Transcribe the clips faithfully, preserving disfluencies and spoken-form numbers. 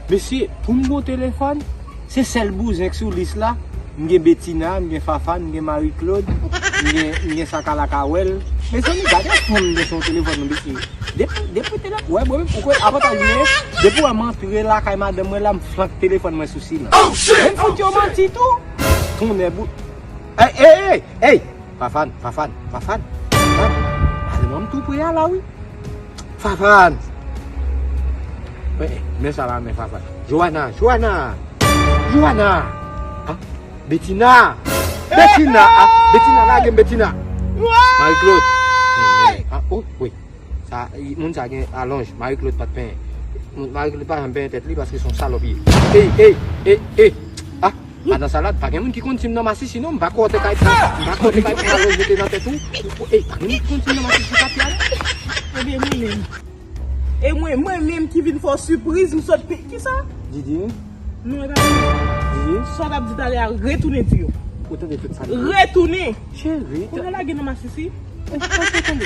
Mesye, pou m gen yon telefòn, se sèl bouzen k sou lis la. M gen Betina, m gen Fafan, m gen Marie Claude, m gen, m gen Sakalakawèl. Mezanmi, gade fanm m gen sou yon telefòn nan, mesye. Depi, depi telefòn, wè, mwen menm, ou kwè avantaj mwen ye, depi w wè m antre lakay madanm mwen la, m flank telefòn mwen sou silan. Oh, shit! Menm fout yo manti tou. Tonnè bout. Ey, ey, ey, ey! Fafan, Fafan, Fafan, Fafan. Madanm an tou pre a la, wi. Fafan! Eh, eh, men sa la, men Fafan. Joana, Joana! Joana! Ah, Betina! Betina! Ah, Betina, lage m, Betina! Marie Claude! Eh, eh, ah, oh, wi. Sa, i- moun sa gen alonj. Marie Claude pa t penyen. Moun- Marie Claude pa janm penyen tèt li paske se yon salòp li ye. Ey, ey, ey, ey! Ah, madan Salad, pa gen moun ki konn si m nan masisi non, m pa kwè w te kay pran, m pa kwè w te kay pran alonj mete nan tèt ou. Ou- ou- Ey, pa gen moun ki konn si m nan masisi, papi a. Ebyen, mwen menm. E mwen, mwen menm ki vin fè w sipriz, m sot pi- kisa? Didi? Non, e pa vre. Didi? Sa w t ap di talè a, retounen di yo. Ou tande tout sa li di? Retounen! Cheri, ou te- lage nan masisi?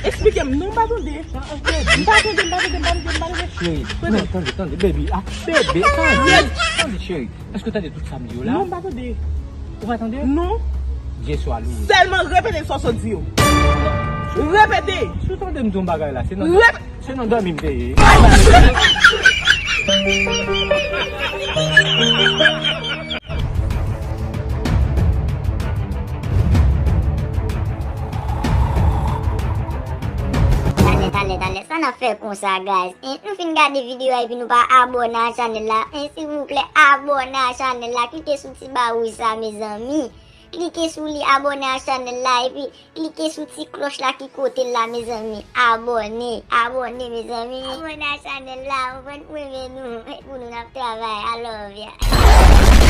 Esplike m, non, m pa tande. M pa tande, m pa tande, m pa tande, m pa tande. Cheri, non, tande, tande, baby. Ah, bebe, tande, tande, cheri. Èske w tande tout sa m di w la? Non, m pa tande. Ou pa tande? Non. Byen swa, Lou. Sèlman repete sa w sot di yo. Repete. Si w tande m di yon bagay la, se nan, se nan dòmi m te ye. Talè, talè, talè, sa n ap fè konsa, guys? En, nou fin gade videyo a epi nou pa abòne a chanèl la. En, silvouplè, abòne a chanèl la. Klike sou ti ba wouj sa, mezanmi. Klike sou li, abòne a chanèl la, epi klike sou ti klòch la ki kote l la, mezanmi. Abòne, abòne, mezanmi. Abòne a chanèl la, ou konprann, pou renmen nou, pou nou n ap travay. I love ya.